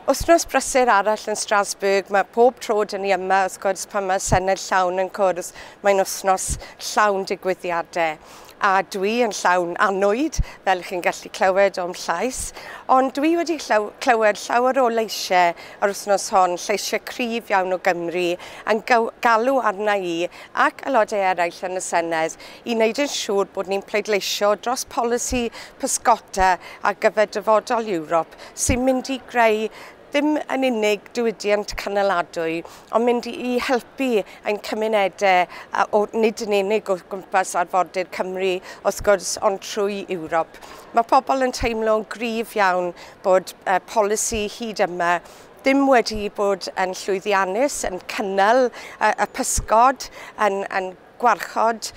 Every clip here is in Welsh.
Wythnos brysur arall yn Strasbourg, mae pob tro dyn ni yma, wrth gwrs, pan mae Senedd llawn yn cwrdd, mae'n wythnos llawn digwyddiadau. A dwi yn llawn annwyd, fel chi'n gallu clywed o'm llais, ond dwi wedi clywed llawer o leisiau yr wythnos hon, lleisiau cryf iawn o Gymru, yn galw arna i ac aelodau eraill yn y Senedd i wneud yn siŵr bod ni'n pleidleisio dros polisi pysgota ar gyfer dyfodol Ewrop sy'n mynd i greu ddim yn unig diwydiant canoladwy, ond mynd i helpu ein cymunedau, o, nid yn unig o gwmpas arfordir Cymru, wrth gwrs, ond trwy Ewrop. Mae pobl yn teimlo'n gryf iawn bod polisi hyd yma ddim wedi bod yn llwyddiannus, yn cynnal y pysgod, yn gwarchod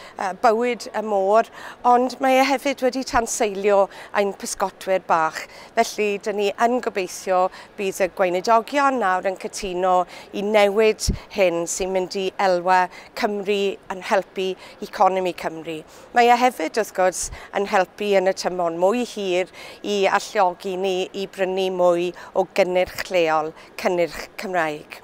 bywyd y môr, ond mae e hefyd wedi tanseilio ein pysgotwyr bach. Felly, dyn ni yn gobeithio bydd y gweinidogion nawr yn cytuno i newid hyn sy'n mynd i elwa Cymru yn helpu economi Cymru. Mae e hefyd, wrth gwrs, yn helpu yn y tymor mwy hir i alluogi ni i brynu mwy o gynnyrch lleol, cynnyrch Cymraeg.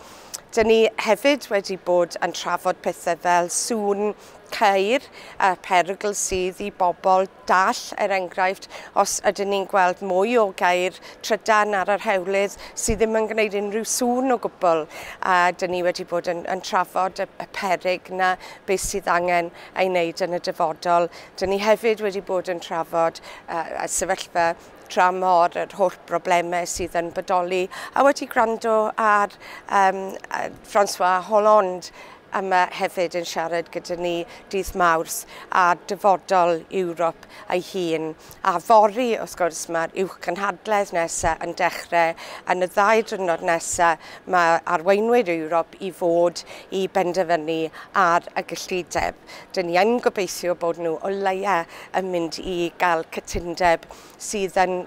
Dyn ni hefyd wedi bod yn trafod pethau fel sŵn ceir, a perygl sydd i bobl dall, er enghraifft, os ydyn ni'n gweld mwy o geir trydan ar yr hewlydd sydd ddim yn gwneud unrhyw sŵn o gwbl. A dyn ni wedi bod yn trafod y peryg na beth sydd angen ei wneud yn y dyfodol. Dyn ni hefyd wedi bod yn trafod y sefyllfa tramor, yr holl broblemau sydd yn bodoli, a wedi gwrando ar François Hollande yma hefyd yn siarad gyda ni dydd Mawrth a dyfodol Ewrop ei hun. A fory, wrth gwrs, mae'r uwchgynhadledd nesaf yn dechrau. Yn y ddau diwrnod nesaf, mae arweinwyr Ewrop i fod i benderfynu ar y gyllideb. Dyn ni yn gobeithio bod nhw o leia yn mynd i gael cytundeb sydd yn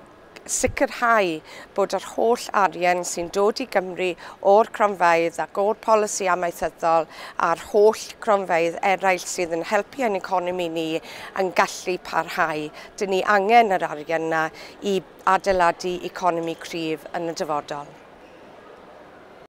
sicrhau bod yr holl arian sy'n dod i Gymru o'r cronfeydd ac o'r polisi amaethyddol a'r holl cronfeydd eraill sydd yn helpu ein economi ni yn gallu parhau. Dyn ni angen yr arian yna i adeiladu economi cryf yn y dyfodol.